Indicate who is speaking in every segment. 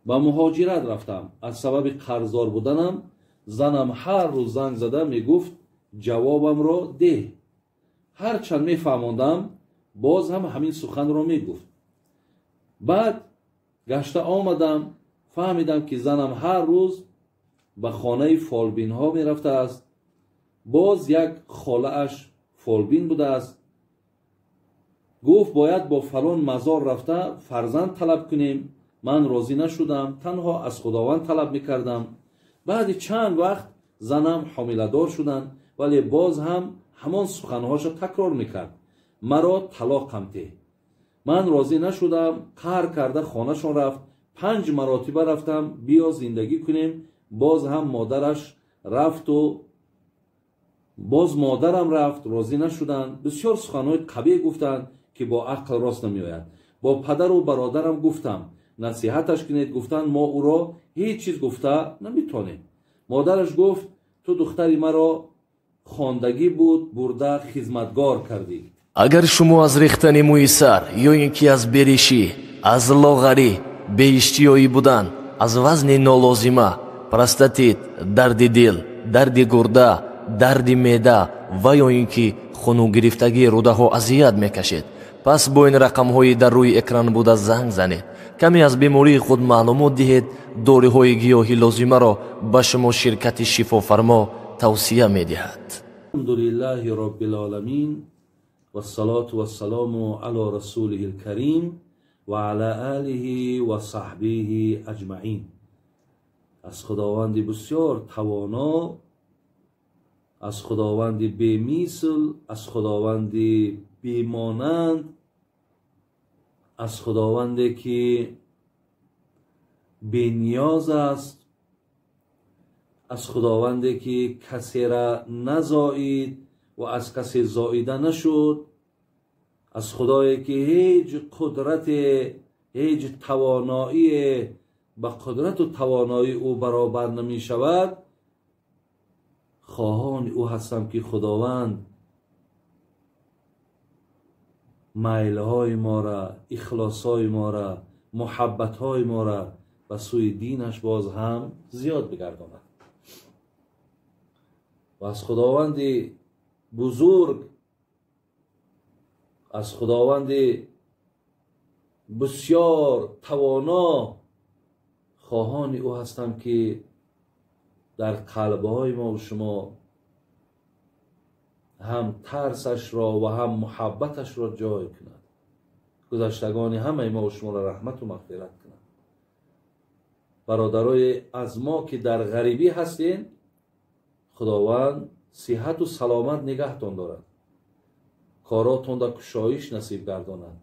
Speaker 1: Ба муҳоҷират рафтам. Аз сабаби қарздор буданам занам ҳар рӯз занг зада мегуфт ҷавобамро деҳ. Ҳарчанд мефаҳмондам, боз ҳам ҳамин суханро мегуфт. Баъд гашта омадам, фаҳмидам ки занам ҳар рӯз ба хонаи фолбинҳо мерафтааст. Боз як холааш фолбин будааст. Гуфт бояд бо фалон мазор рафта фарзанд талаб кунем. Ман розӣ нашудам, танҳо аз Худованд талаб мекардам. Баъди чанд вақт занам ҳомиладор шуданд, вале боз ҳам ҳамон суханҳоша такрор мекард. Маро талоқам деҳ. Ман розӣ нашудам, қаҳр карда хонашон рафт. 5 маротиба рафтам, биё зиндагӣ кунем. Боз ҳам модараш рафту боз модарам рафт, розӣ нашуданд. Бисёр суханҳои қабеҳ гуфтанд, ки бо ақл рост намеояд. Бо падару бародарам гуфтам, насиҳаташ кунед. Гуфтанд мо ӯро ҳеҷ чиз гуфта наметонем. Модараш гуфт ту духтари маро хондагӣ буд, бурда хизматгор кардӣ.
Speaker 2: Агар шумо аз рехтани мӯи сар ё ин ки аз беришӣ, аз лоғарӣ, беиштиёӣ будан, аз вазни нолозима, простатит, дарди дил, дарди гурда, дарди меъда ва ё ин ки хунугирифтагии рӯдаҳо азият мекашед, пас бо ин рақамҳои дар рӯи экран буда занг занед. Каме аз бемории худ маълумот диҳед. Доруҳои гиёҳи лозимаро ба шумо ширкати Шифофармо тавсия медиҳад.
Speaker 1: Алҳамдулиллаҳи роббил оламин вассалоту вассалому ало расулиҳил карим ва ала олиҳи ва саҳбиҳи аҷмаин. Аз Худованди бисёр тавоно, аз Худованди бемисл, аз Худованди бемонанд, аз Худованде ки бениёз аст, аз Худованде ки касера назоид ва аз касе зоида нашуд, аз Худое ки ҳеҷ қудрате, ҳеҷ тавоноие ба қудрату тавоноии ӯ баробар намешавад, хоҳони ӯ ҳастам ки Худованд майлҳои моро, ихлосҳои моро, муҳаббатҳои моро ба сӯи динаш боз ҳам зиёд бигардонад. Ва аз Худованди бузург, аз Худованди бисёр тавоно хоҳони ӯ ҳастам ки дар қалбҳои мо ва шумо ҳам тарсашро ва ҳам муҳаббаташро ҷой кунад. Гузаштагони ҳамаи мо ва шуморо раҳмату мағфират кунад. Бародарои аз мо ки дар ғарибӣ ҳастем, Худованд сиҳату саломат нигаҳтон дорад, коротонда кушоиш насиб гардонад.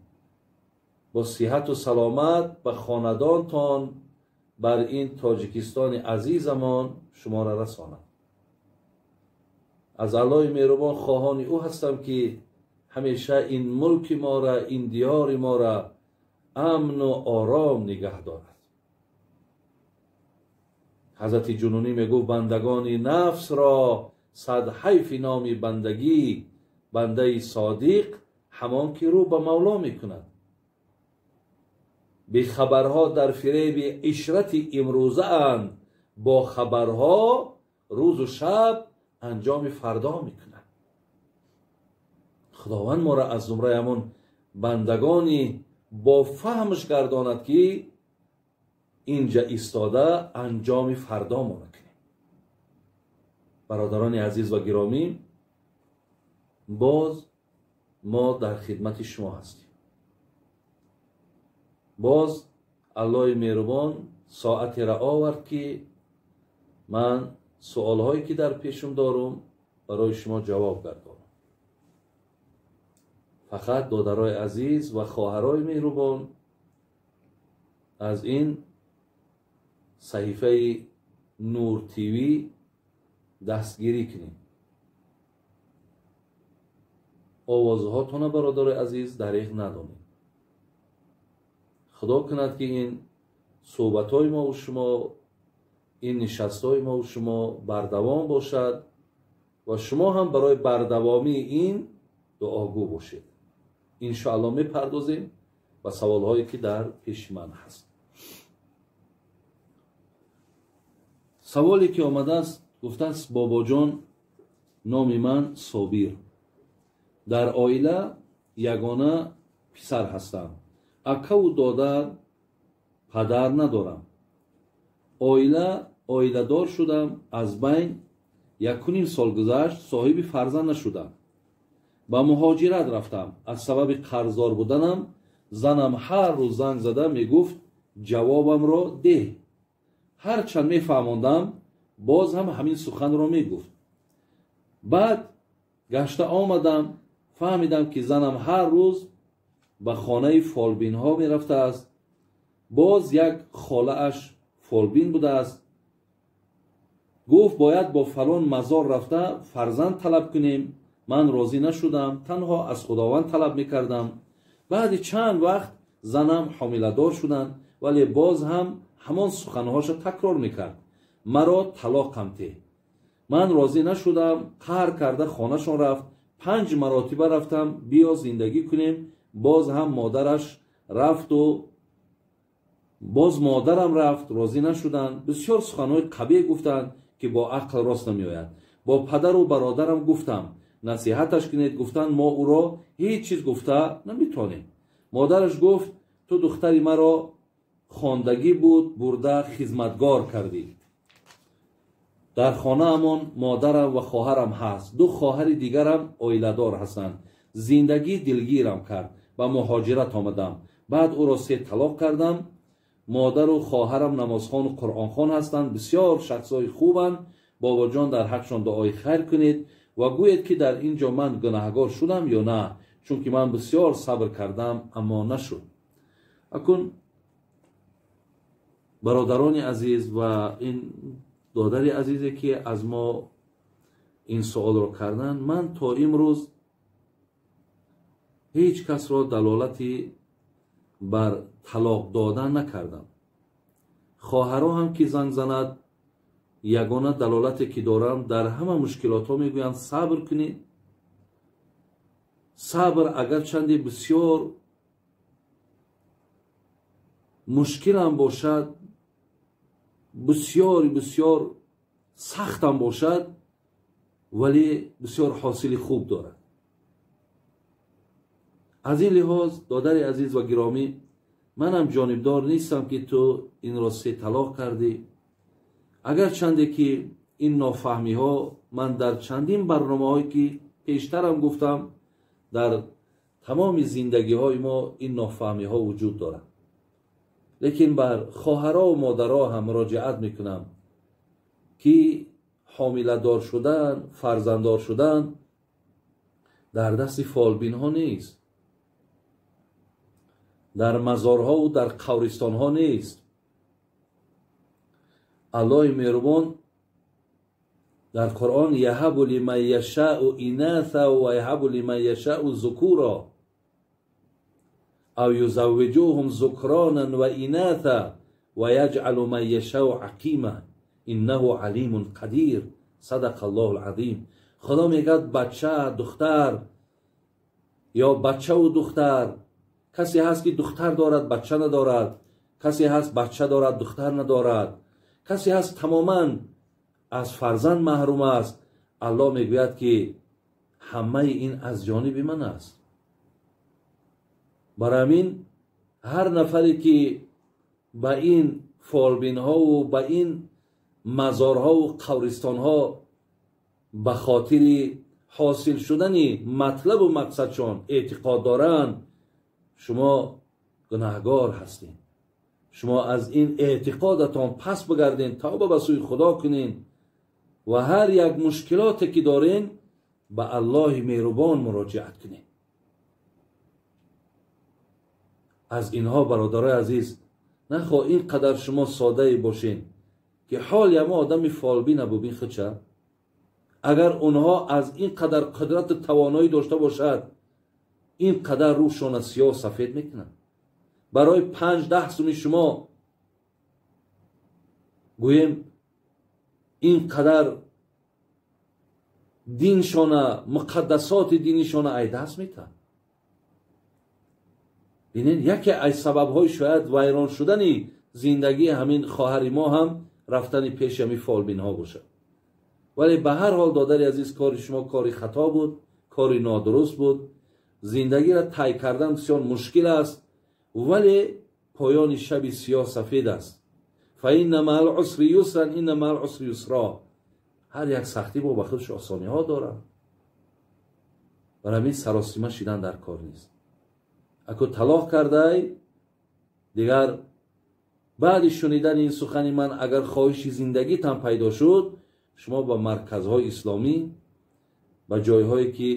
Speaker 1: Бо сиҳату саломат ба хонадонтон бар ин Тоҷикистони азизамон шуморо расонад. Аз Аллоҳи меҳрубон хоҳони ӯ ҳастам ки ҳамеша ин мулки моро, ин диёри моро амну ором нигаҳ дорад. Ҳазрати Ҷунунӣ мегуфт бандагони нафсро сад ҳайфи номи бандагӣ, бандаи содиқ ҳамон ки рӯ ба мавло мекунад. Бехабарҳо дар фиреби ишрати имрӯзаанд, бо хабарҳо рӯзу шаб анҷоми фардо мекунад. Худованд моро аз зумраи ҳамон бандагони бо фаҳмш гардонад ки инҷа истода анҷоми фардо моро кунем. Бародарони азиз ва гиромӣ, боз мо дар хидмати шумо ҳастем. Боз Аллоҳи меҳрубон соатеро овард ки ман суолҳое ки дар пешум дорум барои шумо ҷавоб гардонам. Фақат додарои азиз ва хоҳарои меҳрубон, аз ин саҳифаи Нур ТВ дастгирӣ кунед. Овозҳотона бародарои азиз дареғ надонед. Худо кунад ки ин суҳбатҳои мо ва шумо, ин нишастҳои мо ва шумо бардавом бошад ва шумо ҳам барои бардавомии ин дуогӯ бошед. Иншоалло мепардозем. Ба саволҳое ки дар пеши ман ҳаст. Саволе ки омадааст, гуфтааст: бобоҷон, номи ман Собир, дар оила ягона писар ҳастам, акаву додар, падар надорам. Оиладор шудам, аз байн 1.5 сол гузашт, соҳиби фарзанд нашудам. Ба муҳоҷират рафтам. Аз сабаби қарздор буданам занам ҳар рӯз занг зада мегуфт: ҷавобамро деҳ. Ҳарчанд мефаҳмондам, боз ҳам ҳамин суханро мегуфт. Баъд гашта омадам, фаҳмидам, ки занам ҳар рӯз ба хонаи фолбинҳо мерафтааст. Боз як холааш фолбин будааст. Гуфт: бояд бо фалон мазор рафта фарзанд талаб кунем. Ман розӣ нашудам, танҳо аз Худованд талаб мекардам. Баъди чанд вақт занам ҳомиладор шуданд, вале боз ҳам ҳамон суханҳоша такрор мекард: маро талоқам теҳ. Ман розӣ нашудам, қаҳр карда хонашон рафт. 5 маротиба рафтам, биё зиндагӣ кунем. Боз ҳам модараш рафту боз модарам рафт, розӣ нашуданд. Бисёр суханҳои қабеҳ гуфтанд, ки бо ақл рост намеояд. Бо падару бародарам гуфтам, насиҳаташ кунед. Гуфтанд: мо ӯро ҳеҷ чиз гуфта наметавонем. Модараш гуфт: ту духтари маро хондагӣ буд, бурда хизматгор кардӣ. Дар хонаамон модарам ва хоҳарам ҳаст, 2 хоҳари дигарам оиладор ҳастанд. Зиндагӣ дилгирам кард, ба муҳоҷират омадам. Баъд ӯро 3 талоқ кардам. Модару хоҳарам намозхону қуръонхон ҳастанд, бисёр шахсҳои хубанд. Бобоҷон, дар ҳақшон дуои хайр кунед ва гӯед, ки дар ин ҷо ман гунаҳгор шудам ё на, чунки ман бисёр сабр кардам, аммо нашуд. Акун бародарони азиз ва ин додари азизе, ки аз мо ин суолро карданд, ман то имрӯз ҳеҷ касро далолати бар талоқ додан накардам. Хоҳаро ҳам ки занг занад, ягона далолате ки дорам, дар ҳама мушкилотҳо мегӯянд: сабр кунед. Сабр агарчанде бисёр мушкилам бошад, бисёр бисёр сахтам бошад, вале бисёр ҳосили хуб дорад. Аз ин лиҳоз, додари азиз ва гиромӣ, манам ҷонибдор нестам, ки ту инро 3 талоқ кардӣ. Агарчанде ки ин нофаҳмиҳо ман дар чандин барномаҳое ки пештарам гуфтам, дар тамоми зиндагиҳои мо ин нофаҳмиҳо вуҷуд дорад. Лекин бар хоҳаро ва модаро ҳам муроҷиат мекунам, ки ҳомиладор шудан, фарзанддор шудан дар дасти фолбинҳо нест, дар мазорҳову дар қабристонҳо нест. Аллоҳи меҳрубон дар Қуръон: яҳабу лиман яшаъу инаса ва яҳабу лиман яшаъу зукура ав юзаввиҷуҳум зукронан ва инаса ва яҷъалу ман яшаъу ақима иннаҳу алимун қадир. Садақа Аллоҳу алазим. Худо мегӯяд: бача, духтар ё бачаву духтар. Касе ҳаст, ки духтар дорад, бача надорад. Касе ҳаст, бача дорад, духтар надорад. Касе ҳаст, тамоман аз фарзанд маҳрум аст. Аллоҳ мегӯяд, ки ҳамаи ин аз ҷониби ман аст. Барои ҳамин ҳар нафаре, ки ба ин фолбинҳову ба ин мазорҳову қабристонҳо ба хотири ҳосил шудани матлабу мақсадшон эътиқод доранд, шумо гунаҳгор ҳастед. Шумо аз ин эътиқодатон пас бигарден, тавба ба сӯи Худо кунед ва ҳар як мушкилоте ки дорен ба Аллоҳи меҳрубон муроҷиат кунед. Аз инҳо, бародарои азиз, нахоҳ ин қадар шумо содае бошед, ки ҳоли ҳама одами фолбина бубин худша. Агар онҳо аз ин қадар қудрату тавоноӣ дошта бошад, ин қадар рӯҳшона сиёҳ сафед мекунанд. Барои 5-10 суми шумо гӯем ин қадар диншона, муқаддасоти динишона ай даст метаҳад. Бинед, яке аз сабабҳои шояд вайрон шудани зиндагии ҳамин хоҳари мо ҳам рафтани пеши ҳамин фолбинҳо бошад. Вале ба ҳар ҳол, додари азиз, кори шумо кори хато буд, кори нодуруст буд. Зиндагиро тай кардан бисёр мушкил аст, вале поёни шаби сиёҳ сафед аст. Фаинна маал усри юсран, инна маал усри юсро. Ҳар як сахтӣ бо ба худаш осониҳо дорад. Барои ҳамин саросима шидан дар кор нест. Ако талоқ кардай, дигар баъди шунидани ин сухани ман агар хоҳиши зиндагитам пайдо шуд, шумо ба марказҳои исломӣ, ба ҷойҳое ки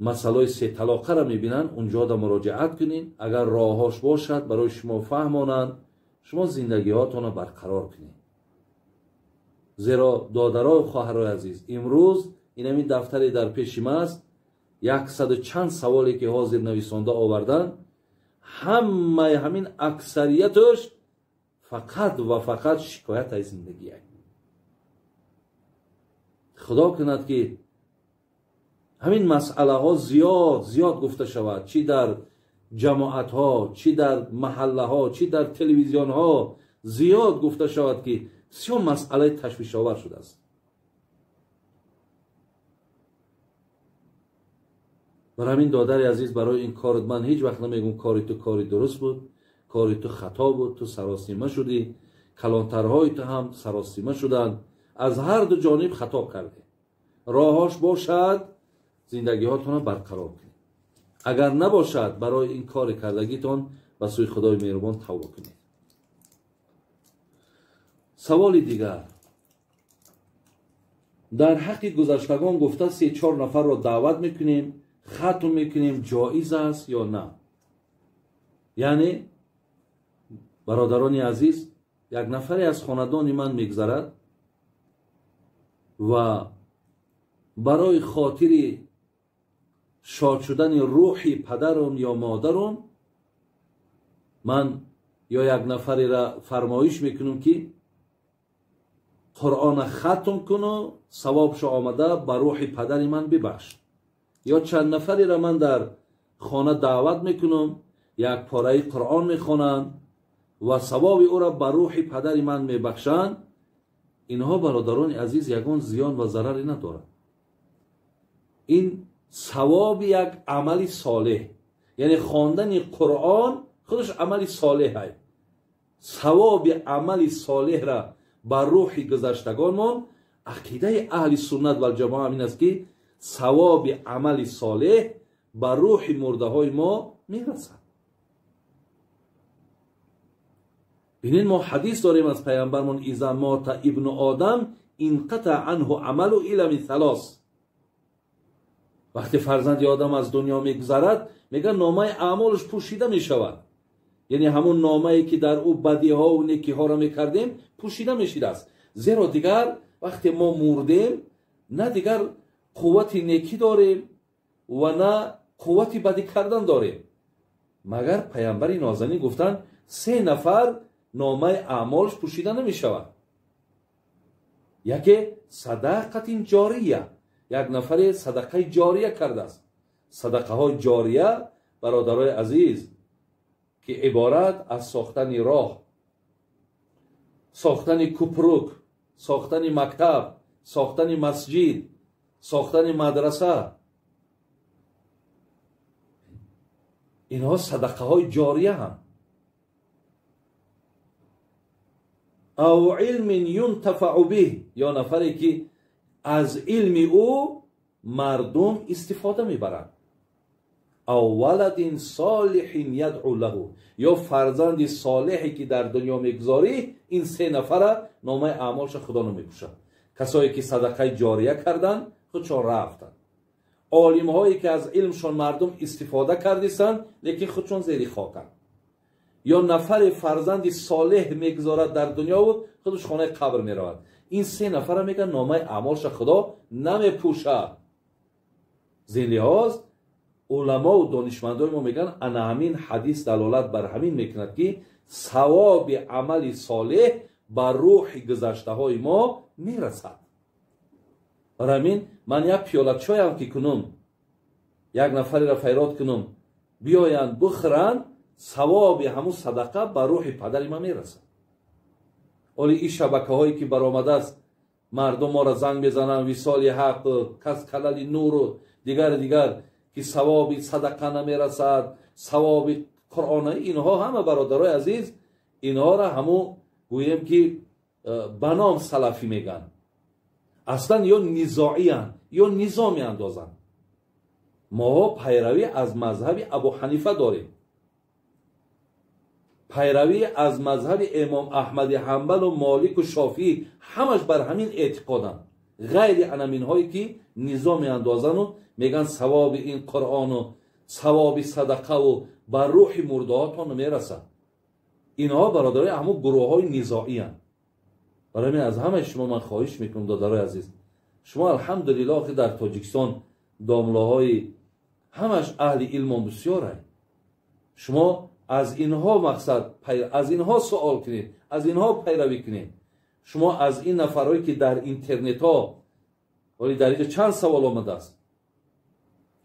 Speaker 1: масъалаи сеталоқаро мебинанд, унҷода муроҷиат кунед. Агар роҳҳош бошад, барои шумо фаҳмонанд, шумо зиндагиҳотонро барқарор кунед. Зеро додарою хоҳарои азиз, имрӯз инамин дафтаре дар пеши ман аст, 100 чанд саволе ки ҳозир нависонда оварданд, ҳамаи ҳамин аксарияташ фақат ва фақат шикоят аз зиндагие. Худо кунад ки ҳамин масъалаҳо зиёд зиёд гуфта шавад, чӣ дар ҷамоатҳо, чӣ дар маҳаллаҳо, чӣ дар телевизионҳо зиёд гуфта шавад ки бисёр масъалаи ташвишовар шудааст. Барои ҳамин додари азиз, барои ин корат ман ҳеҷ вақт намегӯм кори ту кори дуруст буд, кори ту хато буд, ту саросима шудӣ, калонтарҳои ту ҳам саросима шуданд, аз ҳар ду ҷониб хато кардӣ. Роҳҳош бошад, зиндагиҳотонро барқарор кунед. Агар набошад, барои ин кори кардагитон ба сӯи Худои меҳрубон тавба кунед. Саволи дигар. Дар ҳаққи гузаштагон гуфта 3-4 нафарро даъват мекунем, хатм мекунем, ҷоиз аст ё на? Яъне бародарони азиз, як нафаре аз хонадони ман мегзарад ва барои хотири шод шудани рӯҳи падарум ё модарум ман ё як нафареро фармоиш мекунам ки Қуръона хатм куну савобшо омада ба рӯҳи падари ман бибахш. Ё чанд нафареро ман дар хона даъват мекунам, як пораи Қуръон мехонанд ва савоби ӯро ба рӯҳи падари ман мебахшанд. Инҳо бародарони азиз ягон зиён ва зараре надорад. Ин савоби як амали солеҳ, яъне хондани Қуръон худаш амали солеҳ аст. Савоби амали солеҳра ба рӯҳи гузаштагонмон, ақидаи аҳли суннат валҷамоа ин аст ки савоби амали солеҳ ба рӯҳи мурдаҳои мо мерасад. Бинед, мо ҳадис дорем аз пайғамбармон: иза мота ибну одам инқата анҳу амалу илла мин салос. Вақте фарзанди одам аз дунё мегузарад, мегӯяд номаи аъмолаш пӯшида мешавад. Яъне ҳамон номае ки дар ӯ бадиҳову некиҳоро мекардем пӯшида мешидааст. Зеро дигар вақте мо мурдем, на дигар қуввати некӣ дорем ва на қуввати бадӣ кардан дорем. Магар пайғамбари нозанин гуфтанд 3 нафар номаи аъмолаш пӯшида намешавад. Яке садақатин ҷория, як нафаре садақаи ҷория кардааст. Садақаҳои ҷория, бародарои азиз, ки иборат аз сохтани роҳ, сохтани купрук, сохтани мактаб, сохтани масҷид, сохтани мадраса, инҳо садақаҳои ҷория ҳам. Ав илмин юнтафау биҳ, ё нафаре ки аз илми ӯ мардум истифода мебаранд. Ав валадин солиҳин ядъу лаҳу, ё фарзанди солеҳе ки дар дунё мегузорӣ. Ин 3 нафара номаи аъмолша Худо намепӯшад. Касое ки садақаи ҷория карданд, худшон рафтанд. Олимҳое ки аз илмшон мардум истифода кардисанд, лекин худшон зери хоканд. Ё нафаре фарзанди солеҳ мегузорад дар дунёву худаш хонаи қабр меравад. Ин 3 нафара мегӯянд номаи аъмолша Худо намепӯшад. Зин лиҳоз уламову донишмандои мо мегӯянд ана ҳамин ҳадис далолат бар ҳамин мекунад ки савоби амали солеҳ ба рӯҳи гузаштаҳои мо мерасад. Барои ҳамин ман як пиёла чойам ки кунум, як нафареро файрод кунум, Биёянд бихӯранд, савоби ҳамун садақа ба рӯҳи падари ман мерасад. Оли ин шабакаҳое ки баромадааст, мардум моро занг мезананд, Висоли ҳақ, кас канали нуру дигар дигар, ки савоби садақа намерасад, савоби Қуръон. Инҳо ҳама бародарои азиз, инҳоро ҳамун гӯем ки ба ном салафӣ мегӯянд. Аслан ё низоиянд, ё низо меандозанд. Моҳо пайравӣ аз мазҳаби Абу Ҳанифа дорем, пайравӣ аз мазҳаби имом Аҳмади Ҳанбалу Молику Шофиӣ, ҳамаш бар ҳамин эътиқоданд. Ғайри анаминҳое ки низо меандозану мегӯянд савоби ин Қуръону савоби садақаву ба рӯҳи мурдаҳотон мерасад. Инҳо бародарои ҳамун гурӯҳҳои низоиянд. Барои ҳамин аз ҳамаи шумо ман хоҳиш мекунам, додарои азиз, шумо алҳамдулиллоҳ ки дар Тоҷикистон домлаҳои ҳамаш аҳли илмон бисёрай. Шумо аз инҳо мақсад, аз инҳо суол кунед, аз инҳо пайравӣ кунед. Шумо аз ин нафарҳое ки дар интернетҳо, вале дар инҷо чанд савол омадааст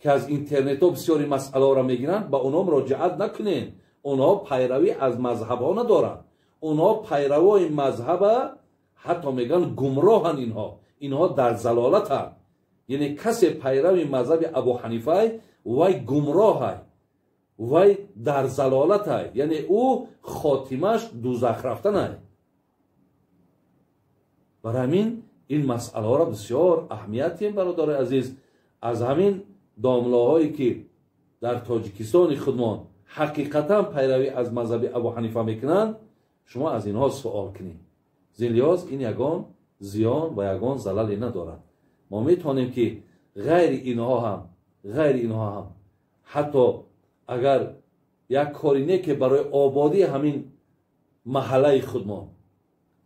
Speaker 1: ки аз интернетҳо бисёри масъалаҳоро мегиранд, ба онҳо муроҷиат накунед. Онҳо пайравӣ аз мазҳабҳо надоранд. Онҳо пайравои мазҳаба ҳатто мегӯянд гумроҳанд. Инҳо дар залолатанд. Яъне касе пайрави мазҳаби Абу Ҳанифай, вай гумроҳай, вай дар залолатай, яъне ӯ хотимаш дузах рафтанай. Барои ҳамин ин масъалаҳоро бисёр аҳамият диҳем, бародарои азиз. Аз ҳамин домлаҳое ки дар Тоҷикистони худмон ҳақиқатан пайравӣ аз мазҳаби Абу Ҳанифа мекунанд, шумо аз инҳо суол кунед. Зин лиҳоз ин ягон зиён ва ягон залале надорад. Мо метавонем ки ғайри инҳо ҳам ҳатто агар як кори не ки барои ободии ҳамин маҳаллаи худмон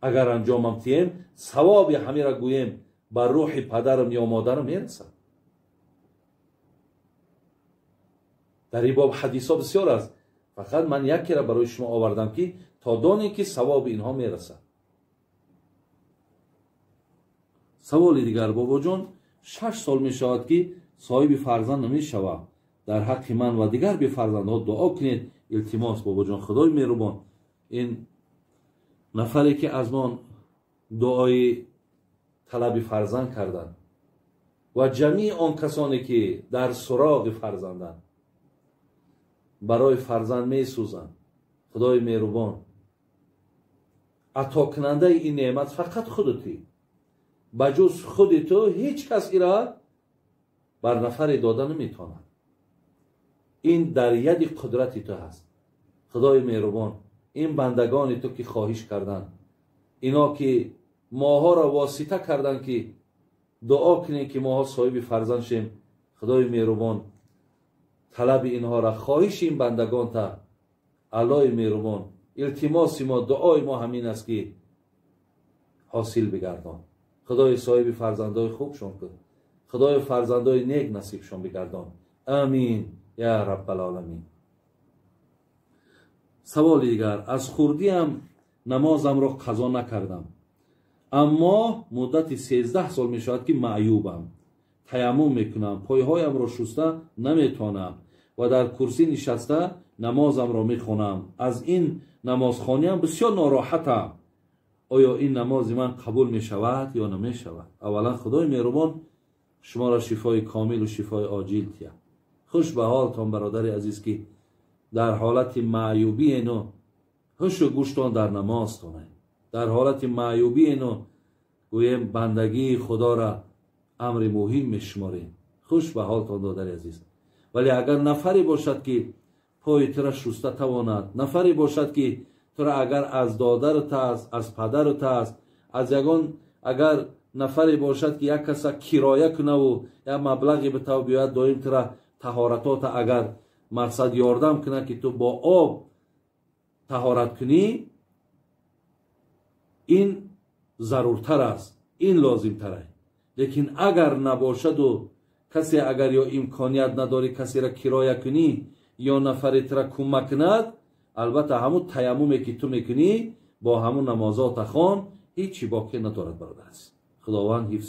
Speaker 1: агар анҷомам тиҳем, савоби ҳамира гӯем ба рӯҳи падарам ё модарам мерасад. Дар ин боб ҳадисҳо бисёр аст. Фақат ман якеро барои шумо овардам ки то донем ки савоби инҳо мерасад. Саволи дигар: бобоҷон, 6 сол мешавад ки соҳиби фарзанд намешавам. Дар ҳаққи ман ва дигар бефарзандҳо дуо кунед. Илтимос, бобоҷон, худои меҳрубон, ин нафаре ки аз мон дуои талаби фарзанд карданд ва ҷамии он касоне ки дар суроғи фарзанданд, барои фарзанд месӯзанд, худои меҳрубон, атокунандаи ин неъмат фақат худутӣ. Ба ҷуз худи ту ҳеҷ кас ира бар нафаре дода наметавонад. Ин дар яди қудрати ту ҳаст. Худои меҳрубон, ин бандагони ту ки хоҳиш карданд, ино ки моҳоро восита карданд ки дуо кунем ки моҳо соҳиби фарзанд шем, худои меҳрубон, талаби инҳоро, хоҳиши ин бандагонта, Аллоҳи меҳрубон, илтимоси мо, дуои мо ҳамин аст ки ҳосил бигардон. Худои соҳиби фарзандои хубшон кун, худои фарзандои нек насибшон бигардон. Амин я раббалоламин. Саволи дигар: аз хурдиам намозамро қазо накардам, аммо муддати 13 сол мешавад ки маъюбам. Таяммум мекунам, пойҳоямро шуста наметавонам ва дар курсӣ нишаста намозамро мехонам. Аз ин намозхониам бисёр нороҳатам. Оё ин намози ман қабул мешавад ё намешавад? Аввалан худои меҳрубон шуморо шифои комилу шифои оҷил тиҳад. Хуш ба ҳолтон, бародари азиз, ки дар ҳолати маъюбиену ҳушу гӯштон дар намозтоне, дар ҳолати маъюбиену гӯем бандагии худоро амри муҳим мешуморем. Хуш ба ҳолтон, додари азиз. Вале агар нафаре бошад ки пои тура шуста тавонад, нафаре бошад ки тура агар аз додарат аст, аз падарат аст, аз ягон агар нафаре бошад ки як каса кироя кунаву як маблағе битав биёяд, доим тура таҳоратота агар мақсад ёрдам кунад ки ту бо об таҳорат кунӣ, ин заруртар аст, ин лозимтар аст. Лекин агар набошаду касе агар ё имконият надорӣ касеро кироя кунӣ ё нафаре тура кӯмак кунад, албатта ҳамун таяммуме ки ту мекунӣ бо ҳамун намозота хон, ҳеҷ чӣ боке надорад, бародар. Худованд ҳифз.